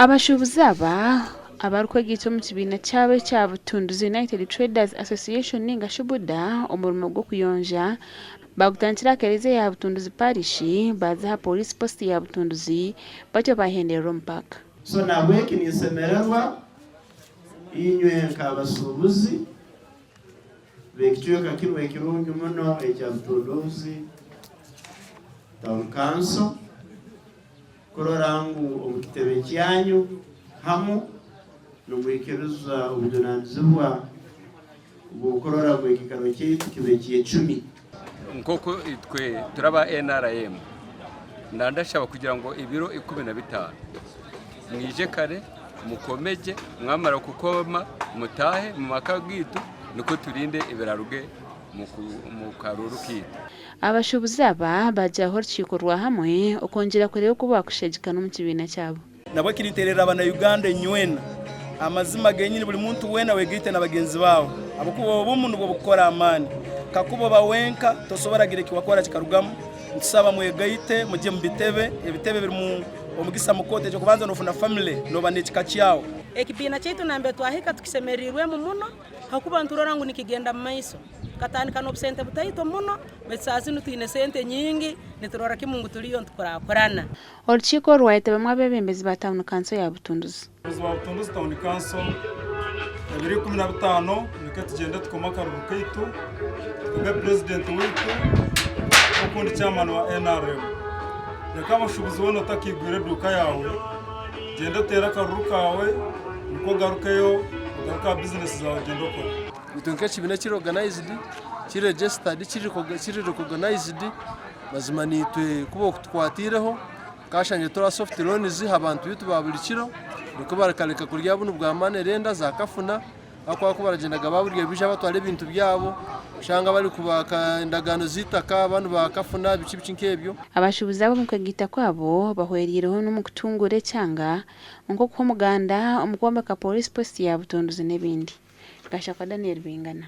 Abashuubuzi aba abarikwegaita omu kibiina kyabo ekya Butunduzi United Traders Association ninga shi BUDA omurimo gw'okuyonja bagutandikire aha kereziya ya Butunduzi Parish baaza aha Police Post ya Butunduzi batyo bahenderera omu paaka. So nahabweki ninsemererwa inywe nk'abasuubuzi b'ekicweka kinu ekirungi muno ekya Butunduzi Town Council. Kurora ngu omu kitebe kyanyu hamu nimwikiriza obujunanizibwa obw'okurora ngu ekiikaro kyaitu kibe kyecumi. Nk'oku itwe turi aba NRM, nandashaba kugira ngu ebiro 15 mwije kare mukome gye, mwamara kukoma mutaahe omu maka gaitu nikwo turinde ebiraruge omu karuuru kaitu. Abashuubuzi aba baagiraho orukiiko rwa hamwe okwongyera kureeba oku baakushagikana omu kibiina kyabo. Nabwo kirintererera abana Uganda inywena amazima genyini buri muntu weena wegaite na bagenzi baawe ahabwokuba obumu nubwo bukukora amaani kakuba oba wenka tosobora gira ekiwakora kikarugamu ntusaba mwegaite mugye mubitebe ebitebe birimu omugisa mukooto ekyokubanza nofuna family noba nekika kyawe. Ekibiina kyaitu nambere twahika tukisemereirwemu muno ahakuba niturora ngu nikigenda mu maiso. Tukatandika n'obusente butaito muno baitu saaha zinu twine sente nyingi, niturora kimu ngu tuliyo nitukurakurana. Orukiiko oru rwayetabamu abeebembezi ba tauni kanso ya Butunduzi. Abayobozi ba Butunduzi Town Council ebiro 15 mureke tugyende tukome akaruru kaitu, tukome purezidenti waitu n'okundi chairman wa NRM. Reka abashuubuzi boona otakaigwire eduuka yaawe, gyenda oteere akaruru kaawe nikwo ogarukeyo ogaruke aha bizinesi zaawe ogyende okore. Itwe nk'ekibiina ekiri organized, kiri registered, kiri recognized, mazima naitwe ku bokutukwatiireho tukashangire turi aha soft loans aha bantu baitu ba buri kiro nikwo bakareka kurya bunu bwa money lender za kafuna ahakuba ku baragyendaga baburya baija batwara ebintu byabo oshanga barikubaka endagaano z'eitaka abandi ba kafuna biki biki nk'ebyo. Abashuubuzi aba omu kwegaita kwabo bahwereireho n'omu kutunguura ekyanga nk'okuha omuganda omu kwombeka Police Post ya Butunduzi n'ebindi. Gashakwa Daniel Bingana.